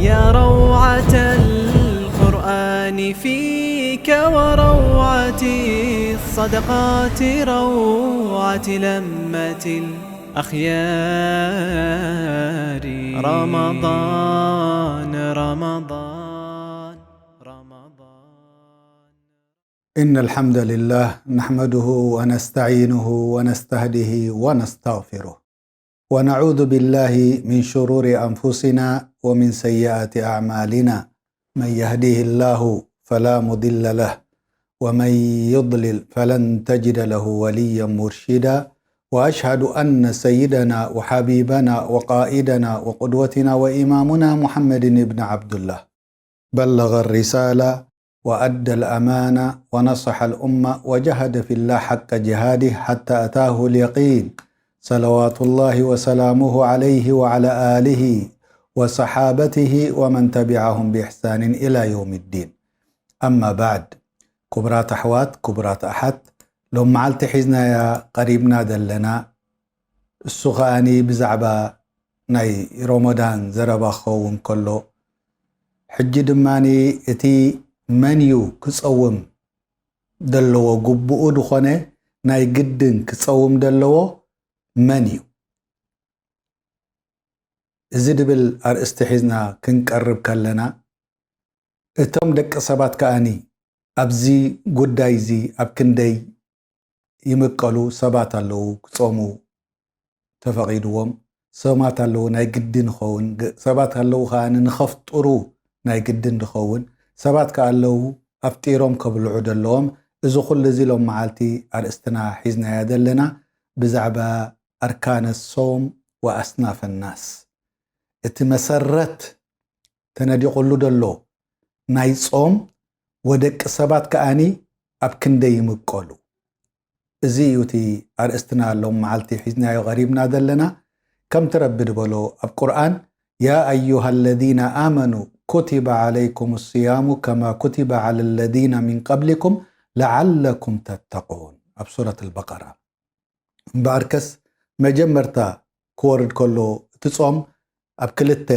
يا روعة القرآن فيك وروعة الصدقات، روعة لمة الأخيار. رمضان، رمضان، رمضان. إن الحمد لله نحمده ونستعينه ونستهديه ونستغفره، ونعوذ بالله من شرور أنفسنا ومن سيئات أعمالنا. من يهديه الله فلا مضل له، ومن يضلل فلن تجد له وليا مرشدا. وأشهد أن سيدنا وحبيبنا وقائدنا وقدوتنا وإمامنا محمد بن عبد الله بلغ الرسالة وأدى الأمانة ونصح الأمة وجاهد في الله حق جهاده حتى أتاه اليقين. صلوات الله وسلامه عليه وعلى آله وصحابته ومن تبعهم بإحسان إلى يوم الدين. أما بعد، ክቡራት ኣሕዋት፣ ክቡራት ኣሓት፣ ሎም መዓልቲ ሒዝናያ ቀሪብና ዘለና፣ እሱ ከኣኒ ብዛዕባ ናይ ሮሞዳን ዘረባ ክኸውን ከሎ፣ ሕጂ ድማኒ እቲ መን እዩ ክጸውም ዘለዎ፣ ግቡኡ ዝኾነ ናይ ግድን ክጸውም ዘለዎ መን እዩ? እዚ ድብል ኣርእስቲ ሒዝና ክንቀርብ ከለና፣ እቶም ደቂ ሰባት ከኣኒ ኣብዚ ጉዳይ እዚ ኣብ ክንደይ ይምቀሉ ሰባት ኣለዉ። ክጾሙ ተፈቒድዎም ሰባት ኣለዉ፣ ናይ ግዲ ንኸውን ግ-፣ ሰባት ኣለዉ ከኣ ንኸፍጥሩ ናይ ግዲ ንኸውን ሰባት ከኣ ኣለዉ፣ ኣፍጢሮም ከብልዑ ደለዎም። እዚ ኩሉ እዚ ሎም መዓልቲ ኣርእስትና ሒዝናያ ዘለና ብዛዕባ ኣርካነ ሶም ወኣስናፈ ናስ፣ እቲ መሰረት ተነዲቑሉ ደሎ ናይ ጾም ወደቂ ሰባት ከኣኒ ኣብ ክንደይ ይምቀሉ። እዚ እዩ እቲ ኣርእስትና ሎም መዓልቲ ሒዝናዮ ቀሪብና ዘለና። ከምቲ ረቢ ድበሎ ኣብ ቁርኣን፣ يا أيها الذين آمنوا كتب عليكم الصيام كما كتب على الذين من قبلكم لعلكم تتقون ኣብ ሱረት ኣልበቀራ። እምበኣርከስ መጀመርታ ክወርድ ከሎ እቲ ጾም ኣብ ክልተ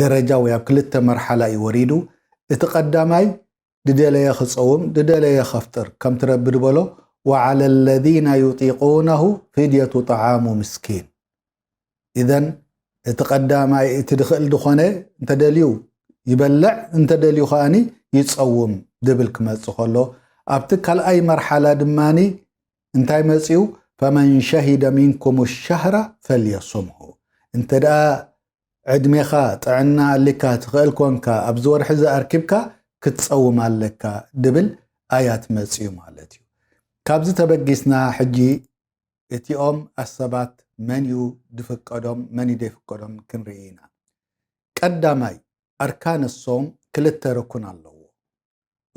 ደረጃ ወይ ኣብ ክልተ መርሓላ እዩ ወሪዱ። እቲ ቀዳማይ ድደለየ ክጸውም፣ ድደለየ ከፍጥር፣ ከምቲ ረቢ ድበሎ፣ وعلى الذين يطيقونه فدية طعام مسكين። ኢዘን እቲ ቀዳማይ እቲ ድኽእል ድኾነ እንተደልዩ ይበልዕ፣ እንተደልዩ ከኣኒ ይጸውም ድብል ክመጽእ ከሎ፣ ኣብቲ ካልኣይ መርሓላ ድማኒ እንታይ መጽኡ? فمن شهد منكم الشهر فليصمه። እንተ ደኣ ዕድሜኻ ጥዕና ኣሊካ ትኽእል ኮንካ ኣብዚ ወርሒ እዚ ኣርኪብካ ክትጸውም ኣለካ ድብል ኣያት መጽኡ ማለት እዩ። ካብዚ ተበጊስና ሕጂ እቲኦም ኣሰባት መን እዩ ድፍቀዶም መን እዩ ደይፍቀዶም ክንርኢ ኢና። ቀዳማይ ኣርካነ ሶም ክልተ ርኩን ኣለዎ።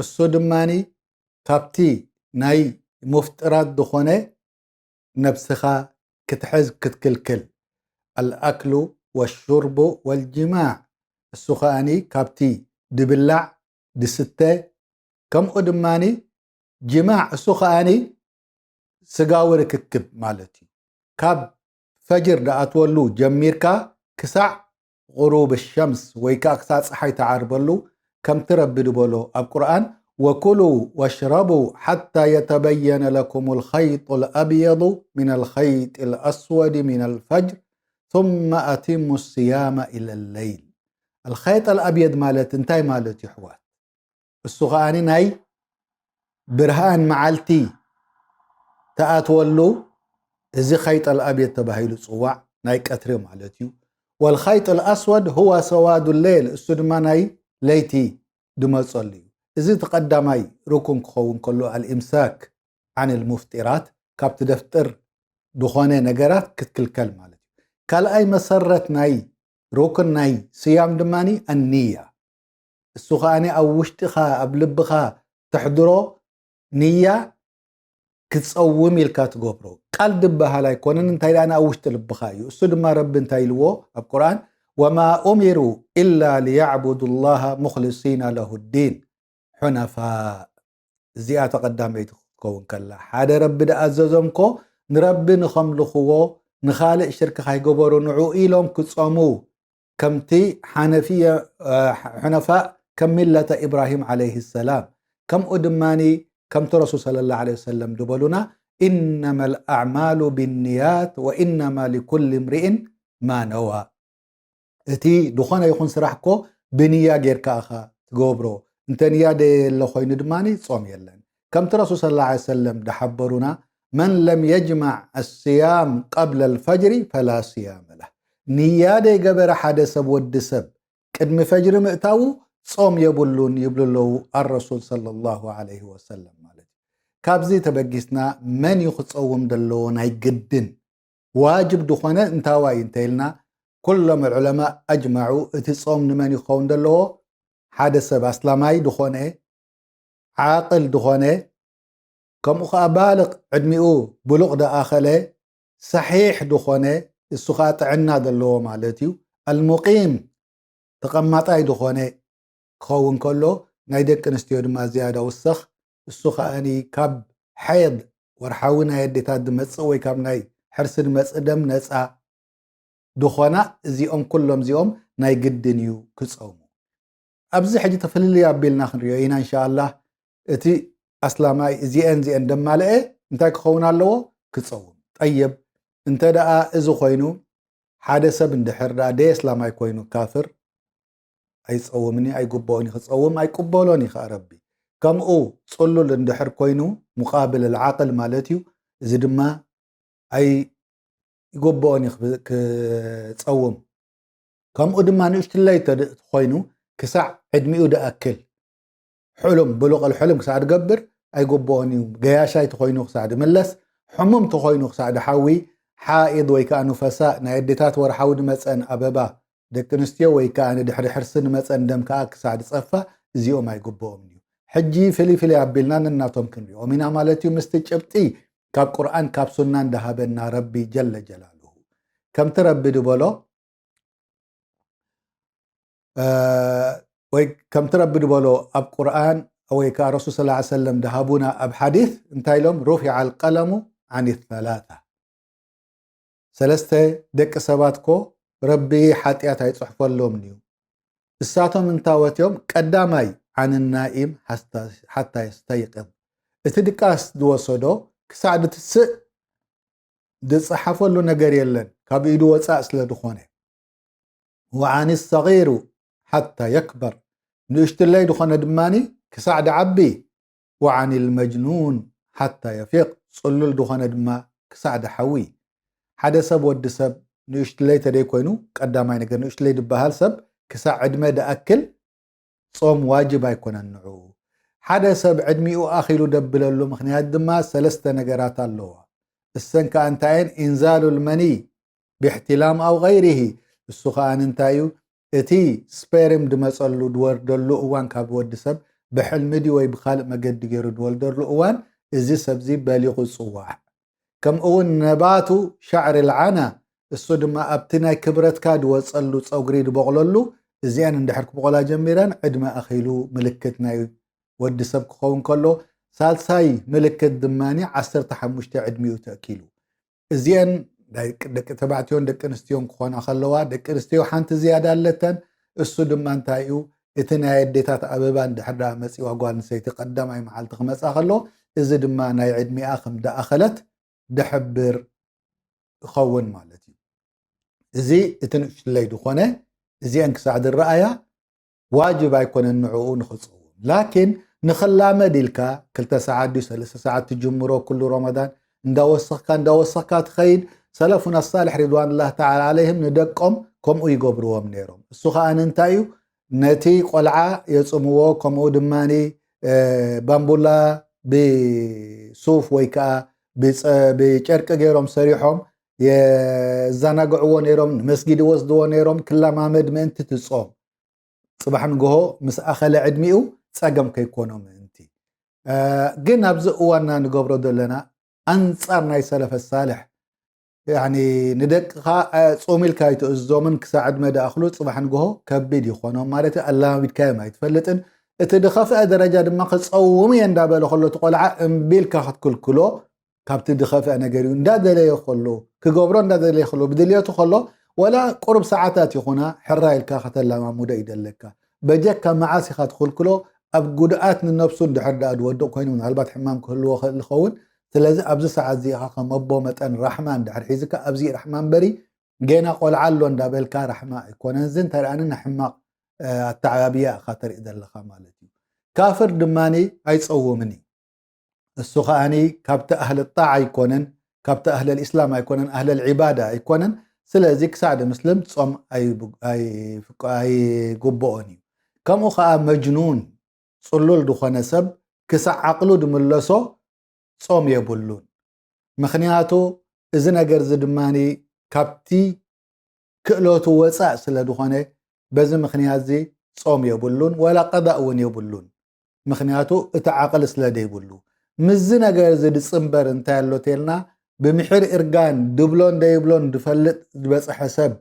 እሱ ድማኒ ካብቲ ናይ ሙፍጥራት ዝኾነ ነብስኻ ክትሕዝ ክትክልክል፣ الأكل والشرب والجماع። እሱ ከኣኒ ካብቲ ድብላዕ ድስተ ከምኡ ድማኒ ጅማዕ እሱ ከኣኒ ስጋዊ ርክክብ ማለት እዩ። ካብ ፈጅር ድኣትወሉ ጀሚርካ ክሳዕ غروب الشمس ወይ ከዓ ክሳዕ ፀሓይ ትዓርበሉ ከምቲ ረቢ ድበሎ ኣብ ቁርኣን وكلوا واشربوا حتى يتبين لكم الخيط الأبيض من الخيط الأسود من الفجر ثم أتموا الصيام إلى الليل. الخيط الأبيض ማለት እንታይ ማለት እዩ ኣሕዋት? እሱ ከኣ ናይ ብርሃን መዓልቲ ትኣትወሉ እዚ خيط الأبيض ተባሂሉ ዝፅዋዕ ናይ ቀትሪ ማለት እዩ። والخيط الأسود هو سواد الليل እሱ ድማ ናይ ለይቲ ድመፀሉ እዩ። እዚ እቲ ቀዳማይ ርኩን ክኸውን ከሎ الإمساك عن المفطرات ካብቲ ደፍጥር ዝኾነ ነገራት ክትክልከል ማለት እዩ። ካልኣይ መሰረት ናይ ሩክን ናይ ስያም ድማ ኣንያ እሱ ከኣ ኣብ ውሽጥኻ ኣብ ልብኻ ተሕድሮ ንያ ክትጸውም ኢልካ ትገብሮ ቃል ድበሃል ኣይኮነን። እንታይ ደኣ ኣብ ውሽጢ ልብኻ እዩ። እሱ ድማ ረቢ እንታይ ኢልዎ ኣብ ቁርኣን وما أمروا إلا ليعبدوا الله مخلصين له الدين حنفاء። እዚኣ ተቐዳመይቲ ክትከውን ከላ ሓደ ረቢ ድኣዘዞም ኮ ንረቢ ንኸምልኽዎ ንኻልእ ሽርክ ካይገበሩ ንዑ ኢሎም ክጸሙ ከምቲ ሓነፍየ፣ እ፣ ሑነፋእ ከም ሚለተ ኢብራሂም ዓለይሂ ሰላም፣ ከምኡ ድማኒ ከምቲ ረሱል ሰለላሁ ዐለይሂ ወሰለም ዝበሉና፣ "ኢነማ ልኣዕማሉ ቢንያት ወኢነማ ሊኩል እምሪእን ማ ነዋ።" እቲ ዝኾነ ይኹን ስራሕ እኮ ብንያ ጌርካ ኢኻ ትገብሮ። እንተ ንያ ደየለ ኮይኑ ድማ ጾም የለን። ከምቲ ረሱል ሰለላሁ ዐለይሂ ወሰለም ዝሓበሩና፣ "መን ለም የጅማዕ ኣስያም ቀብለ ልፈጅሪ ፈላ ስያመ ለህ።" ንያ ደይገበረ ሓደ ሰብ፣ ወዲ ሰብ፣ ቅድሚ ፈጅሪ ምእታዉ ጾም የብሉን ይብሉ ኣለዉ ኣረሱል ሰለላሁ ዐለይሂ ወሰለም ማለት እዩ። ካብዚ ተበጊስና መን እዩ ክጸውም ዘለዎ ናይ ግድን ዋጅብ ዝኾነ እንታዋይ እንተ ኢልና፣ ኩሎም ዑለማ ኣጅማዑ እቲ ጾም ንመን ይኸውን ዘለዎ? ሓደ ሰብ ኣስላማይ ዝኾነ፣ ዓቅል ዝኾነ፣ ከምኡ ኸዓ ባልቕ ዕድሚኡ ብሉቕ ደኣኸለ፣ ሰሒሕ ዝኾነ፣ እሱ ኸዓ ጥዕና ዘለዎ ማለት እዩ። ኣልሙቂም ተቐማጣይ ዝኾነ ክኸውን ከሎ፣ ናይ ደቂ ኣንስትዮ ድማ ዝያዳ ውሰኽ። እሱ ኸኣኒ ካብ ሓይድ ወርሓዊ ናይ ኣዴታት ዝመጽእ ወይ ካብ ናይ ሕርሲ ዝመጽእ ደም ነጻ ዝኾና፣ እዚኦም ኩሎም እዚኦም ናይ ግድን እዩ ክጸውሙ። ኣብዚ ሕጂ ተፈልልዩ ኣቢልና ክንሪኦ ኢና እንሻኣላህ። እቲ ኣስላማይ እዚአን እዚአን ደማልአ እንታይ ክኸውን ኣለዎ? ክጸውም። ጠይብ፣ እንተ ደኣ እዚ ኮይኑ፣ ሓደ ሰብ እንድሕር ደኣ ደይ ኣስላማይ ኮይኑ ካፍር፣ ኣይጸውምን እዩ፣ ኣይግብኦን እዩ ክጸውም፣ ኣይቅበሎን እዩ ከኣ ረቢ። ከምኡ ጽሉል እንድሕር ኮይኑ፣ ሙቃብል ኣልዓቅል ማለት እዩ፣ እዚ ድማ ኣይግብኦን እዩ ክብ-፣ ክጸውም። ከምኡ ድማ ንእሽትለይ እንተ ድ-፣ ኮይኑ ክሳዕ ዕድሚኡ ደኣክል ሕሉም፣ ብሉቕ ኣልሕሉም ክሳዕ ድገብር ኣይግብኦን እዩ። ገያሻይ ተኾይኑ ክሳዕ ድምለስ፣ ሕሙም ተኾይኑ ክሳዕ ድሓዊ፣ ሓኢድ ወይ ከኣ ኑፈሳእ፣ ናይ ኣዴታት ወርሓዊ ድመጸን ኣበባ፣ ደቂ ኣንስትዮ ወይ ከኣ ንድሕሪ ሕርሲ ንመጸን ደም ከኣ ክሳዕ ድጸፋ፣ እዚኦም ኣይግብኦም እዩ። ሕጂ ፍልይ ፍልይ ኣቢልና ነናቶም ክንሪኦም ኢና ማለት እዩ። ምስቲ ጭብጢ ካብ ቁርኣን ካብ ሱናን ደሃበና ረቢ ጀለ ጀላሉሁ። ከምቲ ረቢ ድበሎ፣ እ፣ ወይ ከምቲ ረቢ ድበሎ ኣብ ቁርኣን ወይ ከኣ ረሱል ሰለላሁ ዐለይሂ ወሰለም ደሃቡና ኣብ ሓዲስ እንታይ ኢሎም? "ሩፊዐ ኣልቀለሙ ዓን ሰላሳ።" ሰለስተ ደቂ ሰባት ኮ ረቢ ሓጢኣት ኣይጽሕፈሎምን እዩ። እሳቶም እንታወት እዮም? ቀዳማይ፣ ዓን ናኢም ሓታ፣ ሓታ የስተይቅዝ። እቲ ድቃስ ዝወሰዶ ክሳዕ ድትስእ ዝጸሓፈሉ ነገር የለን፣ ካብ ኢዱ ወጻእ ስለ ዝኾነ። ወዓኒ ሰጊሩ ሓታ የክበር፣ ንእሽትለይ ዝኾነ ድማኒ ክሳዕ ድዓቢ። ወዓኒ ልመጅኑን ሓታ የፊቅ፣ ጽሉል ዝኾነ ድማ ክሳዕ ድሓዊ። ሓደ ሰብ፣ ወዲ ሰብ፣ ንእሽትለይ ተደይ ኮይኑ፣ ቀዳማይ ነገር ንእሽትለይ ድበሃል ሰብ ክሳዕ ዕድመ ድኣክል ጾም ዋጅብ ኣይኮነን ንዕኡ። ሓደ ሰብ ዕድሚኡ ኣኺሉ ደብለሉ ምኽንያት ድማ ሰለስተ ነገራት ኣለዋ። እሰን ከኣ እንታይ እየን? ኢንዛሉ ልመኒ ብእሕትላም ኣው ገይሪሂ። እሱ ከኣ እንታይ እዩ? እቲ ስፔርም ድመጸሉ ድወርደሉ እዋን ካብ ወዲ ሰብ ብሕልሚ ድዩ ወይ ብኻልእ መገዲ ገይሩ ድወልደሉ እዋን፣ እዚ ሰብዚ በሊቑ ጽዋዕ። ከምኡ እውን ነባቱ ሻዕሪ ልዓና፣ እሱ ድማ ኣብቲ ናይ ክብረትካ ድወጸሉ ጸጉሪ ድበቑለሉ፣ እዚኣን እንድሕር ክበቑላ ጀሚረን ዕድመ ኣኺሉ ምልክት ናይ ወዲ ሰብ ክኸውን ከሎ፣ ሳልሳይ ምልክት ድማ ዓሰርተ ሓሙሽተ ዕድሚኡ ተእኪሉ። እዚአን ናይ ደቂ ተባዕትዮን ደቂ ኣንስትዮን ክኾና ከለዋ፣ ደቂ ኣንስትዮ ሓንቲ ዝያዳ ኣለተን። እሱ ድማ እንታይ እዩ? እቲ ናይ ኣዴታት ኣበባ እንድሕር ደኣ መጺዋ ጓል ኣንስተይቲ ቀዳማይ መዓልቲ ክመጻ ከሎ፣ እዚ ድማ ናይ ዕድሚኣ ከም ደኣኸለት ድሕብር ይኸውን ማለት እዩ። እዚ እቲ ንእሽትለይ ዝኾነ፣ እዚአን ክሳዕ ዝረኣያ ዋጅብ ኣይኮነን ንዕኡ ንኽጸውም። ላኪን ንኽላመድ ኢልካ ክልተ ሰዓት ድዩ ሰለስተ ሰዓት ትጅምሮ፣ ኩሉ ረመዳን እንዳወሰኽካ እንዳወሰኽካ ትኸይድ። ሰለፉና ሳልሕ ሪድዋንላህ ተዓላ ዓለይህም ንደቆም ከምኡ ይገብርዎም ነይሮም። እሱ ኸኣ እንታይ እዩ? ነቲ ቆልዓ የጽምዎ፣ ከምኡ ድማኒ፣ እ፣ ባምቡላ ብሱፍ ወይ ከኣ ብጸ-፣ ብጨርቂ ገይሮም ሰሪሖም የዘናግዕዎ ነይሮም፣ ንመስጊድ ይወስድዎ ነይሮም፣ ክለማመድ ምእንቲ ትጾም። ጽባሕ ንግሆ ምስ ኣኸለ ዕድሚኡ ጸገም ከይኮኖ ምእንቲ። እ፣ ግን ኣብዚ እዋንና ንገብሮ ዘለና ኣንጻር ናይ ሰለፈ ሳልሕ፣ ያኒ ንደቅኻ፣ እ፣ ጾም ኢልካ ኣይትእዝዞምን ክሳዕ ዕድመ ድኣኽሉ ጽባሕ ንግሆ ከቢድ ይኾኖም ማለት እዩ። ኣላማሚድካዮም ኣይትፈልጥን። እቲ ድኸፍአ ደረጃ ድማ ክጸውም እየ እንዳበለ ከሎ እቲ ቆልዓ እምቢ ኢልካ ክትክልክሎ ካብቲ ድኸፍአ ነገር እዩ። እንዳደለየ ከሎ፣ ክገብሮ እንዳደለየ ከሎ፣ ብድልየቱ ከሎ ወላ ቁሩብ ሰዓታት ይኹና ሕራ ኢልካ ከተለማሙዶ ይደለካ። በጀካ መዓስ ኢኻ ትኽልክሎ? ኣብ ጉድኣት ንነብሱ እንድሕር ደኣ ዝወድቕ ኮይኑ፣ ምናልባት ሕማም ክህልዎ ክእል ይኸውን። ስለዚ ኣብዚ ሰዓት እዚ ኢኻ ከም ኣቦ መጠን ራሕማ እንድሕር ሒዝካ፣ ኣብዚ ራሕማ እምበሪ፣ ጌና ቆልዓ ኣሎ እንዳበልካ ራሕማ ኣይኮነን። እዚ እንታይ ደኣ ንሕማቕ ኣተዓባብያ ኢኻ ተርኢ ዘለኻ ማለት እዩ። ካፍር ድማ ኣይጸውምን እዩ። እሱ ከኣኒ ካብቲ ኣህል ጣዓ ኣይኮነን፣ ካብቲ ኣህል ኢስላም ኣይኮነን፣ ኣህል ዒባዳ ኣይኮነን። ስለዚ ክሳዕ ድምስልም ጾም ኣይግብኦን እዩ። ከምኡ ከኣ መጅኑን ጽሉል ዝኾነ ሰብ ክሳዕ ዓቕሉ ድምለሶ ጾም የብሉን። ምኽንያቱ እዚ ነገር እዚ ድማ ካብቲ ክእለቱ ወፃእ ስለ ዝኾነ፣ በዚ ምኽንያት እዚ ጾም የብሉን፣ ወላ ቀዳእ እውን የብሉን። ምኽንያቱ እቲ ዓቕሊ ስለ ደይብሉ። ምስዚ ነገር እዚ ድጽንበር እንታይ ኣሎ ተልና፣ ብምሒር እርጋን ድብሎን ደይብሎን ድፈልጥ ዝበጽሐ ሰብ፣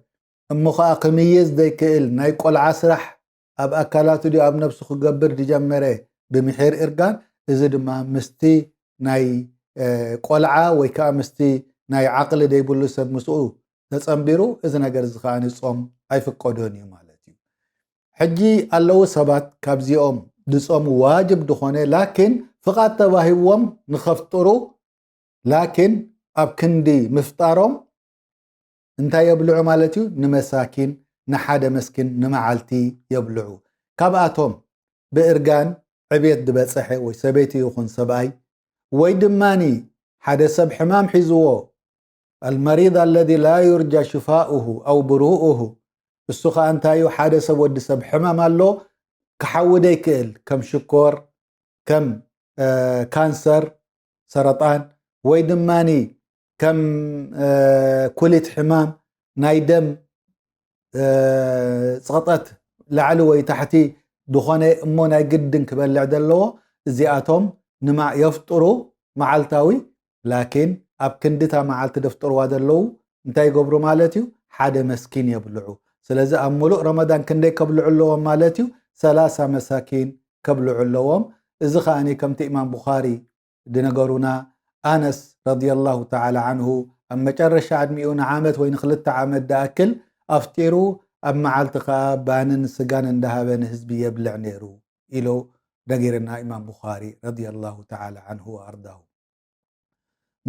እሞ ኸኣ ክምይዝ ዘይክእል ናይ ቆልዓ ስራሕ ኣብ ኣካላቱ ድዩ ኣብ ነብሱ ክገብር ድጀመረ ብምሒር እርጋን፣ እዚ ድማ ምስቲ ናይ ቆልዓ ወይ ከዓ ምስቲ ናይ ዓቕሊ ደይብሉ ሰብ ምስኡ ተጸንቢሩ፣ እዚ ነገር እዚ ከዓ ንጾም ኣይፍቀዶን እዩ ማለት እዩ። ሕጂ ኣለዉ ሰባት ካብዚኦም ድጾም ዋጅብ ድኾነ ላኪን ፍቓድ ተባሂዎም ንኸፍጥሩ፣ ላኪን ኣብ ክንዲ ምፍጣሮም እንታይ የብልዑ ማለት እዩ? ንመሳኪን ንሓደ መስኪን ንመዓልቲ የብልዑ። ካብኣቶም ብእርጋን ዕቤት ዝበጸሐ ወይ ሰበይቲ ይኹን ሰብኣይ ወይ ድማኒ ሓደ ሰብ ሕማም ሒዝዎ፣ المريض الذي لا يرجى شفاؤه أو برؤه، እሱ ኸዓ እንታይ እዩ? ሓደ ሰብ ወዲ ሰብ ሕማም ኣሎ ክሓዊ ዘይክእል ከም ሽኮር ከም ካንሰር ሰረጣን ወይ ድማኒ ከም ኩሊት ሕማም ናይ ደም ፅቕጠት ላዕሊ ወይ ታሕቲ ዝኾነ እሞ ናይ ግድን ክበልዕ ዘለዎ እዚኣቶም ንማ የፍጥሩ መዓልታዊ ላኪን ኣብ ክንድታ መዓልቲ ደፍጥርዋ ዘለዉ እንታይ ይገብሩ ማለት እዩ ሓደ መስኪን የብልዑ ስለዚ ኣብ ሙሉእ ረመዳን ክንደይ ከብልዑ ኣለዎም ማለት እዩ ሰላሳ መሳኪን ከብልዑ ኣለዎም እዚ ከኣኒ ከምቲ ኢማም ቡኻሪ ድነገሩና ኣነስ ረዲየላሁ ተዓላ ዓንሁ ኣብ መጨረሻ ዕድሚኡ ንዓመት ወይ ንክልተ ዓመት ድኣክል ኣፍጢሩ ኣብ መዓልቲ ከኣ ባንን ስጋን እንዳሃበ ንህዝቢ የብልዕ ነይሩ ኢሉ ነጊርና ኢማም ቡኻሪ ረዲየላሁ ተዓላ ዓንሁ ወኣርዳሁ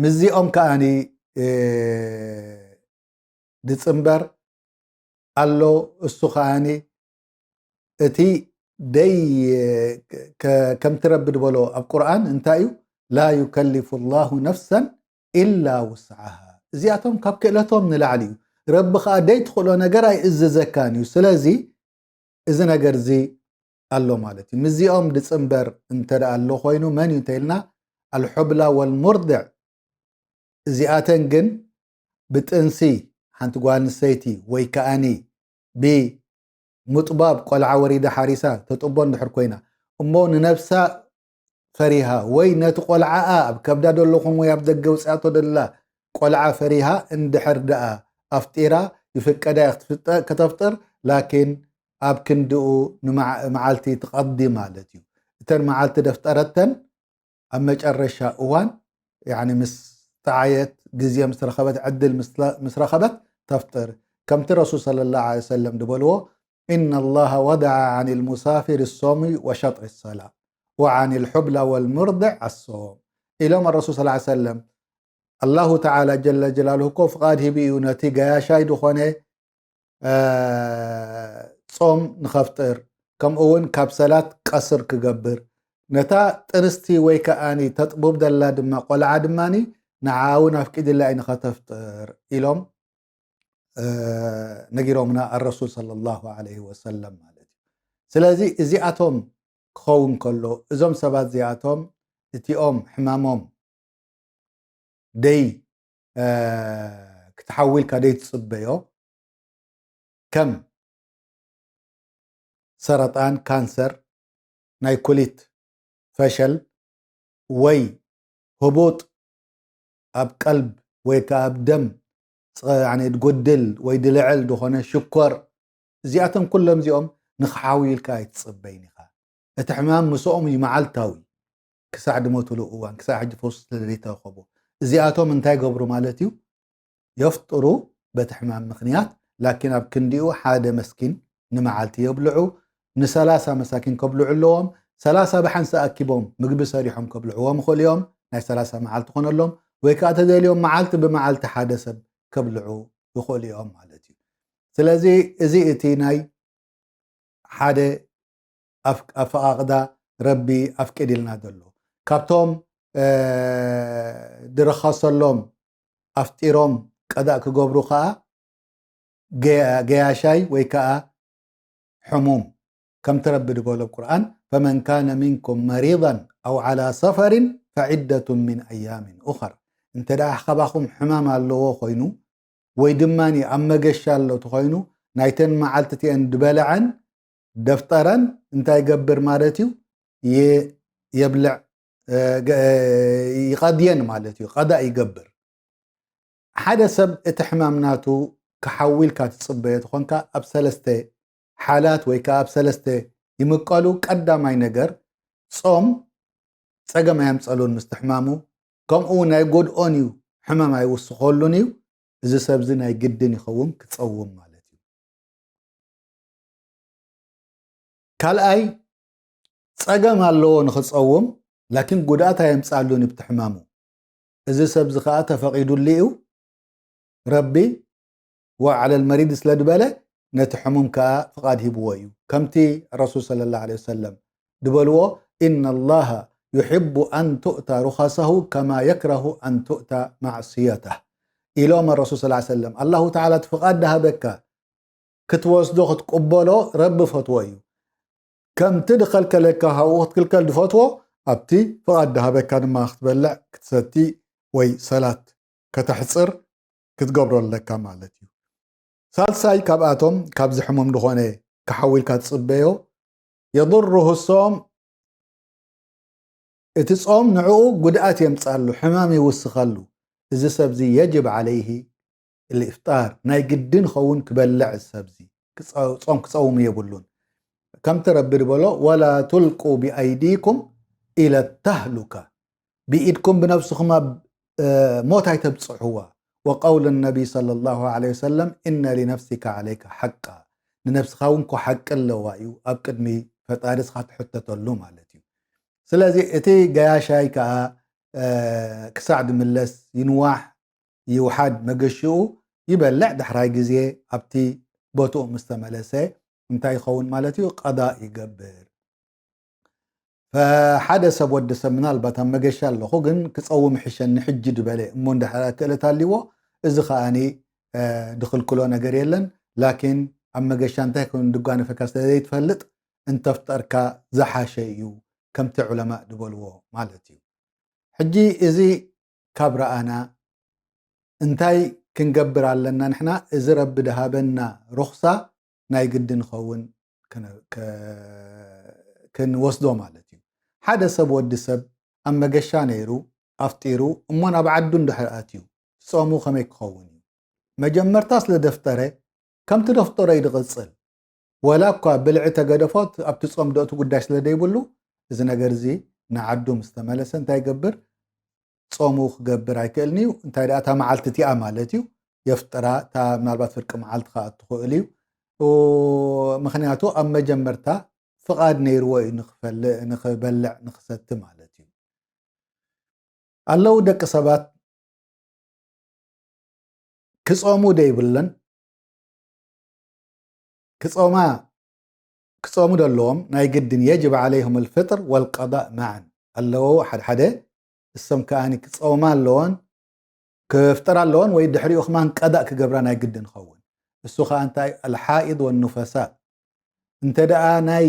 ምስዚኦም ከኣኒ ድፅምበር ኣሎ እሱ ከኣኒ እቲ ደይ ከምቲ ረቢ ድበሎ ኣብ ቁርኣን እንታይ እዩ ላ ዩከልፉ ላሁ ነፍሰን ኢላ ውስዓሃ እዚኣቶም ካብ ክእለቶም ንላዕሊ እዩ ረቢ ከዓ ደይ ትኽእሎ ነገር ኣይእዝዘካን እዩ ስለዚ እዚ ነገር እዚ ኣሎ ማለት እዩ ምስዚኦም ድፅምበር እንተ ኣሎ ኮይኑ መን እዩ እንተኢልና ኣልሑብላ ወልሙርድዕ እዚኣተን ግን ብጥንሲ ሓንቲ ጓል ኣንስተይቲ ወይ ከኣኒ ብሙጥባብ ቆልዓ ወሪዳ ሓሪሳ ተጥቦ እንድሕር ኮይና እሞ ንነብሳ ፈሪሃ ወይ ነቲ ቆልዓኣ ኣብ ከብዳ ደለኹም ወይ ኣብ ደገ ውፅኣቶ ደላ ቆልዓ ፈሪሃ እንድሕር ደኣ ኣፍጢራ ይፍቀዳ ከተፍጥር ላኪን ኣብ ክንድኡ መዓልቲ ትቐዲ ማለት እዩ እተን መዓልቲ ደፍጠረተን ኣብ መጨረሻ እዋን ምስ ጠዓየት ግዜ ምስ ረኸበት ዕድል ምስ ረኸበት ተፍጥር ከምቲ ረሱል صلى الله عليه وسلم ዝበልዎ إن الله وضع عن المسافر الصوم وشطر الصلاة وعن الحبلى والمرضع الصوم ኢሎም الرسول صلى الله عليه وسلم ኣላሁ ተዓላ ጀለ ጀላሉ እኮ ፍቓድ ሂቡ እዩ ነቲ ገያሻይ ዝኾነ ጾም ንኸፍጥር ከምኡ እውን ካብ ሰላት ቀስር ክገብር ነታ ጥንስቲ ወይ ከኣኒ ተጥቡብ ደላ ድማ ቆልዓ ድማኒ ንዓ እውን ኣፍቂድላ እዩ ንኸተፍጥር ኢሎም ነጊሮምና ኣረሱል صلى الله عليه وسلم ማለት እዩ ስለዚ እዚኣቶም ክኸውን ከሎ እዞም ሰባት እዚኣቶም እቲኦም ሕማሞም ደይ ክትሓዊ ኢልካ ደይ ትፅበዮ ከም ሰረጣን ካንሰር ናይ ኩሊት ፈሸል ወይ ህቡጥ ኣብ ቀልብ ወይ ከዓ ኣብ ደም ድጎድል ወይ ድልዕል ዝኾነ ሽኮር እዚኣቶም ኩሎም እዚኦም ንክሓዊ ኢልካ ኣይትፅበይን ኢኻ እቲ ሕማም ምስኦም እዩ መዓልታዊ ክሳዕ ድሞትሉ እዋን ክሳዕ ሕጂ ፈውሲ ስለዘይተረኸቡ እዚኣቶም እንታይ ገብሩ ማለት እዩ የፍጥሩ በቲ ሕማም ምኽንያት ላኪን ኣብ ክንዲኡ ሓደ መስኪን ንመዓልቲ የብልዑ። ንሰላሳ መሳኪን ከብልዑ ኣለዎም። ሰላሳ ብሓንሳ ኣኪቦም ምግቢ ሰሪሖም ከብልዕዎም ይኽእሉ እዮም። ናይ ሰላሳ መዓልቲ ኮነሎም፣ ወይ ከዓ ተደልዮም መዓልቲ ብመዓልቲ ሓደ ሰብ ከብልዑ ይኽእሉ እዮም ማለት እዩ። ስለዚ እዚ እቲ ናይ ሓደ ኣፍ- ኣፈቓቕዳ ረቢ ኣፍቂድልና ዘሎ። ካብቶም እ፣ ድረኸሰሎም ኣፍጢሮም ቀዳእ ክገብሩ ከዓ ገ- ገያሻይ ወይ ከዓ ሕሙም፣ ከምቲ ረቢ ዝበሎ ኣብ ቁርኣን፣ ፈመን ካነ ሚንኩም መሪዳን ኣው ዓላ ሰፈሪን ፈዒደቱን ሚን ኣያሚን ኡኸር። እንተ ደኣ ካባኹም ሕማም ኣለዎ ኮይኑ ወይ ድማ ኣብ መገሻ ኣሎ ተኾይኑ፣ ናይተን መዓልቲ እቲአን ዝበልዐን ደፍጠረን እንታይ ይገብር ማለት እዩ? የ- የብልዕ እ፣ ገ- ይቐድየን ማለት እዩ። ቀዳ ይገብር። ሓደ ሰብ እቲ ሕማም ናቱ ክሓዊ ኢልካ ትጽበዮ ተኾንካ፣ ኣብ ሰለስተ ሓላት ወይ ከዓ ኣብ ሰለስተ ይምቀሉ። ቀዳማይ ነገር፣ ጾም ጸገም ኣየምጸሉን ምስቲ ሕማሙ፣ ከምኡ እውን ኣይጎድኦን እዩ፣ ሕማም ኣይውስኸሉን እዩ። እዚ ሰብዚ ናይ ግድን ይኸውን ክጸውም ማለት እዩ። ካልኣይ፣ ጸገም ኣለዎ ንኽጸውም፣ ላኪን ጉድኣት ኣየምጻሉን እዩ ብቲ ሕማሙ። እዚ ሰብዚ ከዓ ተፈቒዱሉ እዩ። ረቢ ወዓለል መሪድ ስለ ዝበለ፣ ነቲ ሕሙም ከዓ ፍቓድ ሂብዎ እዩ። ከምቲ ረሱል ሰለላሁ ዐለይሂ ወሰለም ዝበልዎ፣ ኢነ ላሃ ዩሕቡ ኣን ቱእታ ሩኻሰሁ ከማ የክረሁ ኣን ቱእታ ማዕስየታህ ኢሎም ረሱል ሰለላሁ ዐለይሂ ወሰለም። ኣላሁ ተዓላ እቲ ፍቓድ ዳሃበካ ክትወስዶ ክትቅበሎ ረቢ ፈትዎ እዩ። ከምቲ ድኸልከለካ ካብኡ ክትክልከል ድፈትዎ፣ ኣብቲ ፍቓድ ዳሃበካ ድማ ክትበልዕ ክትሰቲ ወይ ሰላት ከተሕፅር ክትገብሮ ኣለካ ማለት እዩ። ሳልሳይ ካብኣቶም ካብዚ ሕሙም ዝኾነ ክሓዊልካ ትፅበዮ የضره الصوم፣ እቲ ጾም ንዕኡ ጉድኣት የምጻሉ፣ ሕማም ይውስኸሉ። እዚ ሰብዚ የጅብ ዓለይሂ ልኢፍጣር፣ ናይ ግድን ኸውን ክበልዕ እዚ ሰብዚ ክጸ- ጾም ክጸውም የብሉን። ከምቲ ረቢ ዝበሎ ወላ ቱልቁ ብኣይዲኩም ኢለ ተህሉካ፣ ብኢድኩም ብነብስኹም ኣብ እ፣ ሞት ኣይተብጽሕዋ። ወቀውል ነቢ ሰለላሁ ዐለይሂ ወሰለም እነ ሊነፍሲካ ዐለይካ ሓቃ፣ ንነብስኻ እውን ኮ ሓቂ ኣለዋ እዩ ኣብ ቅድሚ ፈጣሪ እስኻ ትሕተተሉ ማለት እዩ። ስለዚ እቲ ገያሻይ ከዓ እ፣ ክሳዕ ድምለስ ይንዋሕ ይውሓድ መገሽኡ ይበልዕ፣ ዳሕራይ ግዜ ኣብቲ ቦትኡ ምስ ተመለሰ እንታይ ይኸውን ማለት እዩ? ቀዳእ ይገብር። ፈሓደ ሰብ ወዲ ሰብ ምናልባት ኣብ መገሻ ኣለኹ ግን ክጸውም ይሕሸኒ ሕጂ ድበለ እሞ እንድሕር ክእለት ኣልዎ፣ እዚ ከኣኒ እ፣ ድኽልክሎ ነገር የለን። ላኪን ኣብ መገሻ እንታይ ኮይኑ ድጓነፈካ ስለ ዘይትፈልጥ እንተፍጠርካ ዝሓሸ እዩ፣ ከምቲ ዑለማእ ድበልዎ ማለት እዩ። ሕጂ እዚ ካብ ረኣና እንታይ ክንገብር ኣለና ንሕና? እዚ ረቢ ድሃበና ሩኽሳ ናይ ግዲ ንኸውን ክነ- ከ- ክንወስዶ ማለት እዩ። ሓደ ሰብ ወዲ ሰብ ኣብ መገሻ ነይሩ ኣፍጢሩ እሞ ናብ ዓዱ እንድሕር ኣትዩ ጾሙ ከመይ ክኸውን እዩ? መጀመርታ ስለ ደፍጠረ ከምቲ ደፍጠሮ እዩ ድቕጽል። ወላ እኳ ብልዒ ተገደፎት ኣብቲ ጾም ደእቱ ጉዳይ ስለ ደይብሉ እዚ ነገር እዚ ንዓዱ ምስ ተመለሰ እንታይ ይገብር? ጾሙ ክገብር ኣይክእልን እዩ። እንታይ ደኣ እታ መዓልቲ እቲኣ ማለት እዩ የፍጥራ። እታ ምናልባት ፍርቂ መዓልቲ ከኣ ትኽእል እዩ። ኡ፣ ምኽንያቱ ኣብ መጀመርታ ፍቓድ ነይርዎ እዩ ንኽፈልእ ንኽበልዕ ንኽሰቲ ማለት እዩ። ኣለዉ ደቂ ሰባት ክጾሙ ደይብለን ክጾማ ክጾሙ ደለዎም ናይ ግድን የጅብ ዓለይሁም ልፍጥር ወልቀዳእ መዓን ኣለዎ። ሓደ ሓደ እሶም ከኣ ክጾማ ኣለዎን ክፍጥራ ኣለዎን ወይ ድሕሪኡ ክማን ቀዳእ ክገብራ ናይ ግድን ይኸውን። እሱ ከኣ እንታይ ኣልሓኢድ ወኑፈሳ እንተ ደኣ ናይ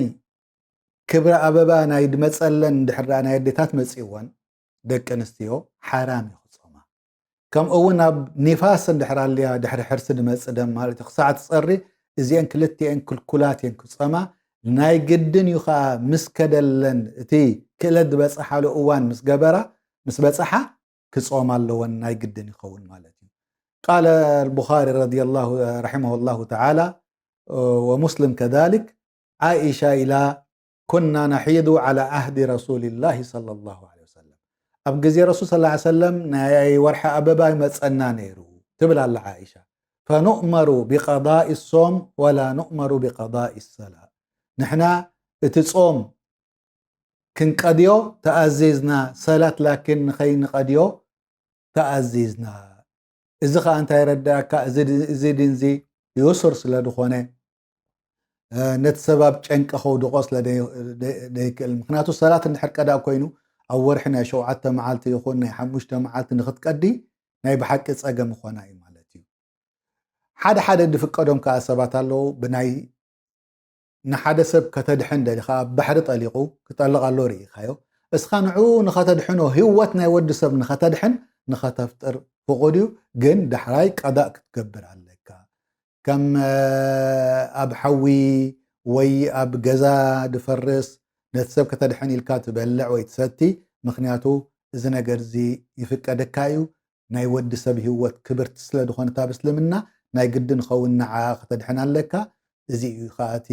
ክብረ ኣበባ ናይ ድመጸለን እንድሕር ደኣ ናይ ኣዴታት መጺእወን ደቂ ኣንስትዮ ሓራም እዩ ክጾማ። ከምኡ እውን ኣብ ኒፋስ እንድሕር ኣልያ ድሕሪ ሕርሲ ድመጽእ ደም ማለት እዩ ክሳዕ ትጸሪ እዚአን ክልቲአን ክልኩላት እየን ክጾማ። ናይ ግድን እዩ ከዓ ምስ ከደለን እቲ ክእለት ዝበጽሓሉ እዋን ምስ ገበራ ምስ በጽሓ ክጾማ ኣለወን ናይ ግድን ይኸውን ማለት እዩ። قال البخاري رضي الله رحمه الله تعالى ومسلم كذلك عائشة إلى كنا نحيض على عهد رسول الله صلى الله عليه وسلم ኣብ ግዜ ረሱል صلى الله عليه وسلم ናይ ወርሒ ኣበባ ይመጸና ነይሩ ትብል ኣላ ዓኢሻ። فنؤمر بقضاء الصوم ولا نؤمر بقضاء الصلاة. ንሕና እቲ ጾም ክንቀድዮ ተኣዚዝና፣ ሰላት ላኪን ንኸይንቀድዮ ተኣዚዝና። እዚ ኸኣ እንታይ የረዳእካ? እዚ ድ-፣ እዚ ዲን እዚ ዩሱር ስለ ዝኾነ፣ እ፣ ነቲ ሰብ ኣብ ጨንቂ ከውድቖ ስለ ደይ-፣ ደይ-፣ ደይክእል። ምኽንያቱ ሰላት እንድሕር ቀዳእ ኮይኑ ኣብ ወርሒ ናይ ሸውዓተ መዓልቲ ይኹን ናይ ሓሙሽተ መዓልቲ ንኽትቀዲ ናይ ብሓቂ ጸገም ይኾና እዩ ማለት እዩ። ሓደ ሓደ ዝፍቀዶም ከኣ ሰባት ኣለዉ። ብናይ ንሓደ ሰብ ከተድሕን ደሊኻ ኣብ ባሕሪ ጠሊቑ ክጠልቕ ኣሎ ርኢኻዮ። እስኻ ንዕኡ ንኸተድሕኖ፣ ህይወት ናይ ወዲ ሰብ ንኸተድሕን ንኸተፍጥር ፍቑድ እዩ፣ ግን ዳሕራይ ቀዳእ ክትገብር ኣለካ። ከም፣ እ፣ ኣብ ሓዊ ወይ ኣብ ገዛ ድፈርስ ነቲ ሰብ ከተድሕን ኢልካ ትበልዕ ወይ ትሰቲ፣ ምኽንያቱ እዚ ነገር እዚ ይፍቀደካ እዩ። ናይ ወዲ ሰብ ህይወት ክብርቲ ስለ ዝኾነት ኣብ እስልምና ናይ ግዲ ንኸውን ንዓ ከተድሕን ኣለካ። እዚ እዩ ኸኣ እቲ፣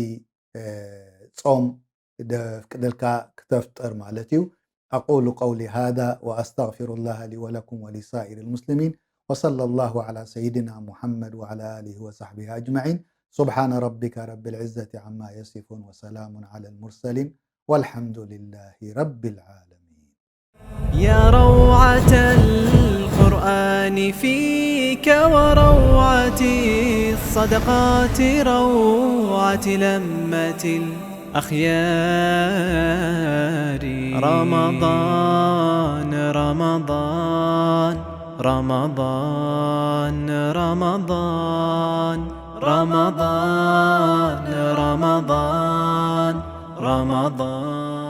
እ፣ ጾም ደፍቅደልካ ክተፍጥር ማለት እዩ። أقول قولي هذا وأستغفر الله لي ولكم ولسائر المسلمين، وصلى الله على سيدنا محمد وعلى آله وصحبه أجمعين. سبحان ربك رب العزة عما يصفون، وسلام على المرسلين، والحمد لله رب العالمين. يا روعة القرآن فيك، وروعة الصدقات، روعة لمة الأخيار. رمضان، رمضان، رمضان، رمضان، رمضان، رمضان، رمضان.